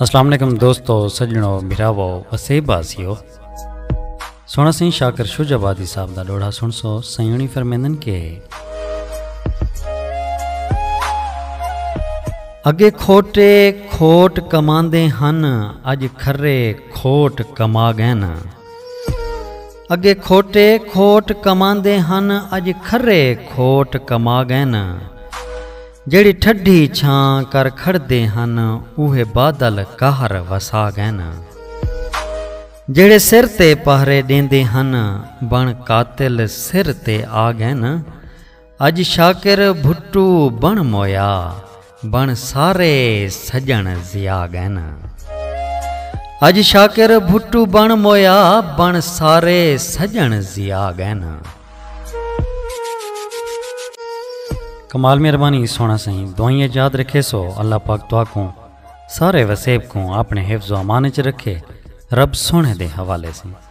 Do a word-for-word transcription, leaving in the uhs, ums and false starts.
السلام علیکم دوستو، سڄݨو، بھراوو، وسیب واسیو۔ سوہݨا سئیں شاکر شجاع آبادی صاحب دا ݙوہڑا سݨسو۔ سئیں ہوݨی فرمیندن کہ اڳے کھوٹے کھوٹ کماندے ہن، اڄ کھرے کھوٹ کما ڳئن۔ اڳے کھوٹے کھوٹ کماندے ہن، اڄ کھرے کھوٹ کما ڳئن۔ جیڑھی ٹھڈی چھاں کر کھڑدے ہن، اوہے بادل قہر وسا ڳئن۔ جیڑھے سر تے پہرے ݙیندے ہن، بݨ قاتل سر تے آ ڳئن۔ اڄ شاکر بھٹو بݨ مویا، بݨ سارے سڄݨ ضیا ڳئن۔ اڄ شاکر بھٹو بݨ مویا، بݨ سارے سڄݨ ضیا ڳئن۔ کمال مہربانی سوہݨا سئیں، دعائیں اچ یاد رکھیسو۔ اللہ پاک تہاکوں سارے وسیب کوں اپݨے حفظ و امان اچ رکھے۔ رب سوہݨے دے حوالے سئیں۔